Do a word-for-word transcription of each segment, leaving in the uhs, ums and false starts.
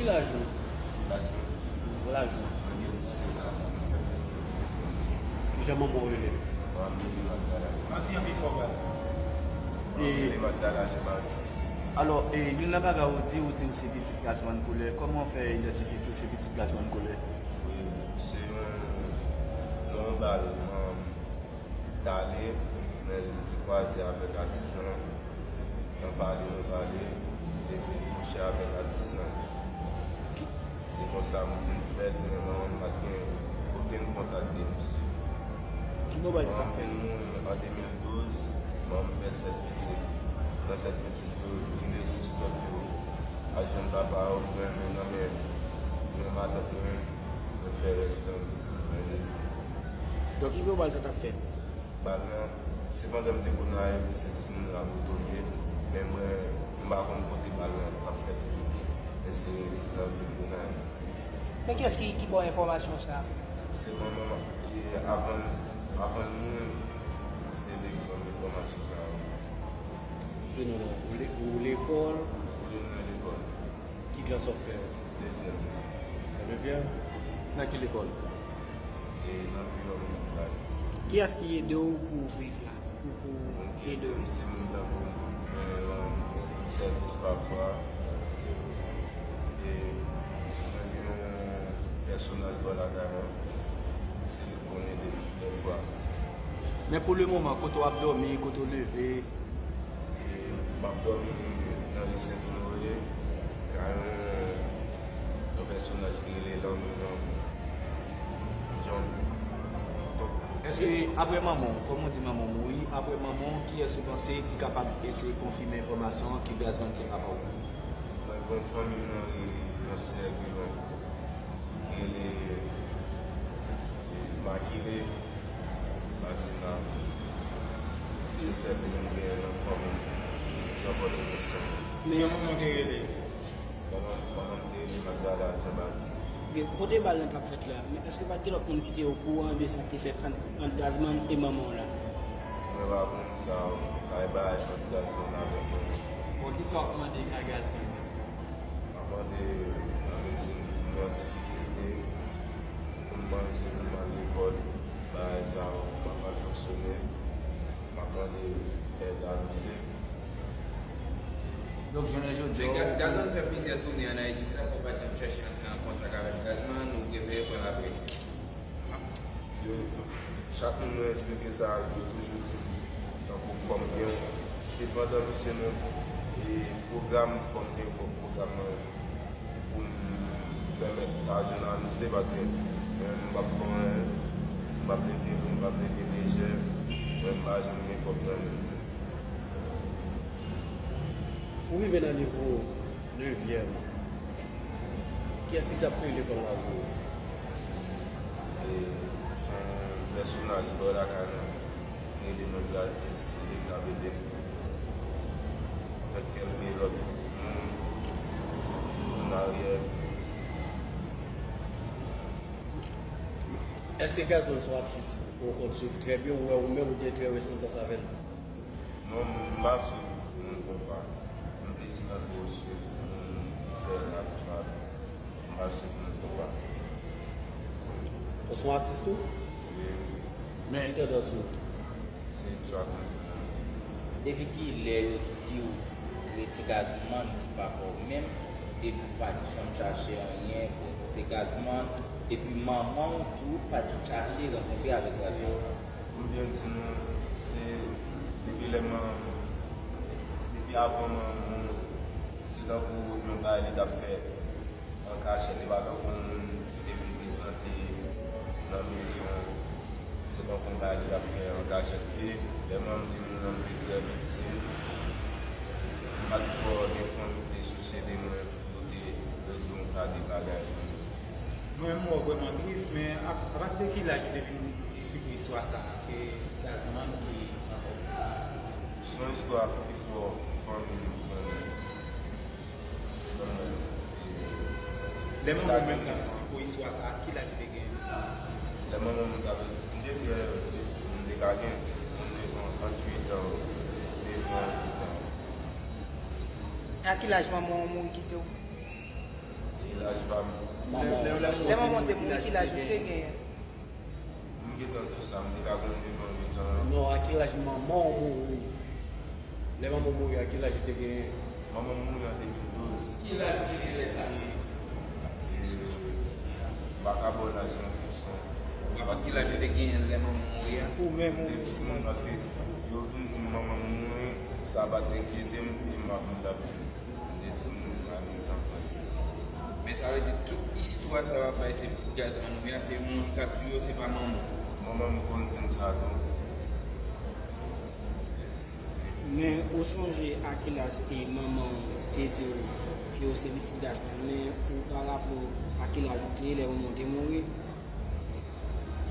Laj ou? Laj mwen? Laj ou? Mwen gen disèt an, mwen fèt nan Pòtoprens. Kijan manman w rele? Manman m rele Magdala Jean Baptiste. Manman m rele Magdala Jean Baptiste. Alò, e, youn nan bagay ou di, ou di ou se pitit Gazman Koulè. Kòman w fè idantifye ke w se pitit Gazman Koulè? Wi, se yon non bal, manman m t ale, men li te kwaze avèk atis lan. Nan pale, nan pale, li te vin kouche avèk atis lan. Se konsa m vin fèt, men manman m pa t gen okenn kontak de misye. Ki bon bagay sa t ap fèt? Manman m vin mouri an de mil douz, manman m fè sèt pitit. Nan sèt pitit yo, youn de sis lòt yo al jwenn papa yo, mwen men nan men yon matant mwen, mwen fè rès tan mwen leve. Donk, ki bon bagay sa t ap fèt? Bal lan, se pandan m te Gonayiv, se timoun Raboto m ye, men mwen, m pa konn kote bal lan t ap fèt fiks, men se nan vil Gonayiv. Men kiyès ki, ki ba w enfòmasyon sa a? Se manman m, e avan, avan l mouri, se li ki ban m enfòmasyon sa yo. Di nou non, ou le-, ou lekòl? Wi, mwen lekòl. Ki klas w ap fè? Dezyèm. Nan dezyèm? Nan ki lekòl? E nan Piyòm, nan Piyòm. Kiyès ki ede w pou w viv la? Pou, pou ede w? Se moun tankou m, mwen rann sèvis pafwa. E mwen gen yon pèsonaj bò lakay mwen. Se li k konn ede m dèfwa. Men pou le moman, kote w ap dòmi, kote w leve? E m ap dòmi nan ri Sent Onore, kay yon, yon pèsonaj ki rele Lanmou nan John. Èske apre manman w, kòm ou di manman w mouri, apre manman w, kiyès ou panse ki kapab eseye konfime enfòmasyon an ke Gazman se papa w? Mwen gen yon fanmi m nan ri, yon sè ki, ki rele, e, Makile. Masina, se sèl moun m genyen nan fanmi m, nan Pòtoprens. Men yon manman te rele. Manman, manman m te rele Magdala Jean Baptiste. Gen, kote bal lan t ap fèt la, men èske pa t gen lòt moun ki te okouran de sa k te fèt ant, ant Gazman e manman w la? Mwen pa konn sa, sa e bagay ant Gazman avèk manman m. Bon, kisa w ap mande a Gazman? M ap mande nan medsin pou mwen an difikilte, pou m manje, pou m al lekòl, bagay sa yo pa pral fonksyone. M ap mande èd a misye. Donk, jounen jodi a, Ga-, Gazman fè plizyè tounen ann Ayiti, poukisa fò w pa t janm chèche antre an kontak avèk Gazman, ou prefere pran laprès? Yo, chak moun mwen eksplike sa, yo toujou di m, tankou fò m gen, se pandan misye nan, e, pwogram, fò m gen pwòp pwogram mwen pou m pèmèt pa jwenn anise, paske mwen menm m p ap fè anyen, m p ap leve, m p ap leve lejè, mwen m pa janm gen kòb nan men m. Ou rive nan nivo nevyèm. Kiyès ki t ap peye lekòl la pou ou? E, se yon pèsonaj bò lakay mwen ki rele mwen Gladys, se li k t ap ede m. Avèk kèlke lòt moun, moun aryè. Èske Gazman se yon atis ou konn swiv trè byen, ou wè ou menm ou gen trè resanblans avè l? Non, m pa swiv moun konpa. M plis tankou swiv moun ki fè rap, trap. M pa swiv moun konpa. Ou se yon atis tou? Wi, wi. Men ki tandans ou? Se trap mwen fè. Depi kilè yo di w se Gazman ki papa w menm, epi w pa t janm chache anyen pou w koute Gazman, epi manman w tou pa t chache rankontre avèk Gazman? Pou m byen di nou, se depi lè manman m, depi avan manman m mouri, se tankou yon bagay li t ap fè an kachèt, li pa tankou yon moun ki te vin prezante nan mezon, se tankou yon bagay li t ap fè an kachèt. E lè manman m te mouri an, m te trè piti, m pa t twò gen fanmi ki te sousye de mwen pou te regle yon ka de bagay. Mwen, m wè w vrèman tris, men a, apati de ki laj ou te vin eksplike istwa sa a, ke Gazman ki papa w? Se yon istwa pifò fanmi m konnen. Konnen, e, lè manman w menm t ap eksplike w istwa sa a, ki laj ou te gen? Lè manman m t ap, m te trè piti, m te ka gen yon nevan, ant uit an, nevan, uit an. A ki laj manman w mouri kite w? E Laj pa m. Lè manman w te mouri, ki laj ou te genyen? M gentan di w sa, m te ka konn viv an vivan. Non, a ki laj manman w mouri? Lè manman w mouri, a ki laj ou te genyen? Manman m mouri an de mil douz. Ki laj ou te genyen lè sa? E, m pa ka ba w laj nan fiksyon. Paske ki laj ou te genyen lè manman w mouri a? Ou menm, ou menm. M te timoun paske yo vin di m manman m mouri, sa pa t enkyete m, e m ap, m t ap jwe. M te timoun, m pa menm t ap pran desizyon. Men sa vle di tout istwa sa w ap bay se pitit gazman ou ye a, se moun k ap di w yo, se pa manman w. Manman m konn di m sa tou. Men ou sonje a ki laj e manman w te di w ke w se pitit gazman, men ou pa raple w a ki laj ou te ye lè manman w te mouri?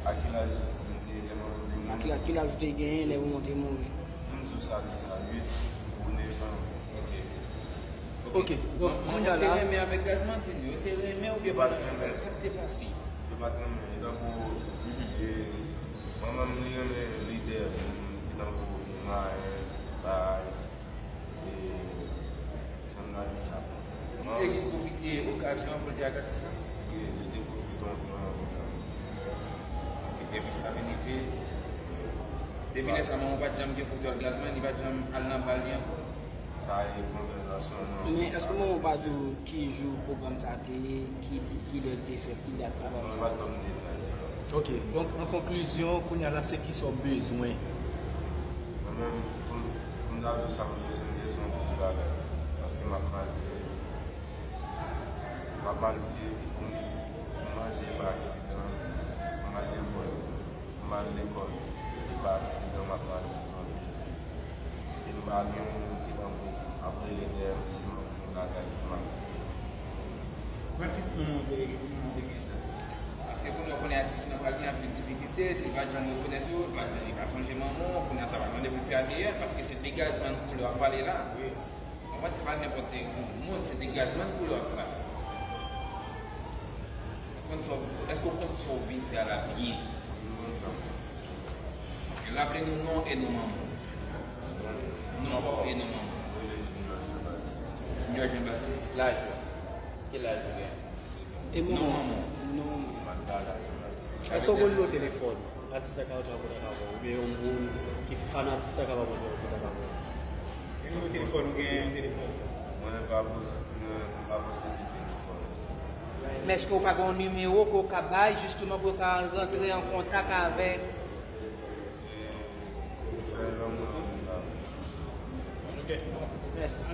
A ki laj m te ye lè manman m te mouri? A ki, a ki laj ou te genyen lè manman w te mouri? M di w sa deja, uit ou nèf an. Ok. Ok, donk, kounye a la. Manman w te renmen avèk gazman, di nou, yo te renmen oubyen pa nan chapèl, sa k te pase? Yo pa t renmen, e tankou, e, manman m li renmen lidè, moun ki tankou Mayen, bay, e, jan n a di sa. Li te jis pwofite okazyon an pou l te ak atis la? Wi, li te pwofite yon pwen. Epi sa vin rive. Depi lè sa, manman w pa t janm gen kontwòl gazman, li pa t janm al nan bal li ankò. Sa e konvèsasyon nan. Men èske manman w pa di w ki jou pwogram sa a te ye, ki, ki lè l te fèt, ki dat pwogram sa a te ye? Non, li pa t ban m detay sa. Ok, donk, an konklizyon, kounye a la, se kisa w bezwen? Mwen menm, pou m, pou m ta di w sa m bezwen, m bezwen yon kout bagay. Paske m ap mal viv. M ap mal viv, pou m, pou m manje pa aksidan, pou m al lekòl, pou m al lekòl, e pa aksidan, m ap mal viv anpil. E m pa gen yon moun ki tankou ap rele dèyè m si m ap fè yon bagay ki mal. Kòman pitit manman w te, manman w te viv sa? Paske kounye a w konnen atis lan pral gen anpil difikilte, si l pa t janm rekonèt ou, l pa t janm, li pa sonje manman w, kounye a sa pral mande pou l fè A D N, paske se de gazman koulè w ap pale la. Wi. Konprann, se pa nenpòt moun, se de gazman koulè w ap pale. Ou konn sa w, èske w konn sa w vin fè a la byen? Wi, m konn sa. Ok, raple nou non e non manman w. Non pa w e non manman w. Rele Junior Jean Baptiste. Junior Jean Baptiste, laj ou? Ki laj ou gen? E non manman w? Non manman w. Magdala Jean Baptiste. Èske w konn nimewo telefòn atis la ka rantre an kontak avè w, oubyen yon moun ki fan atis la kapab rantre an kontak avè w? Gen nimewo telefòn, ou gen telefòn? Mwen pa pos-, mwen pa posede telefòn. Men èske w pa gen yon nimewo ke w ka bay jisteman pou yo ka rantre an kontak avèk? E, fè lanmou nan moun la. Ok. Mèsi.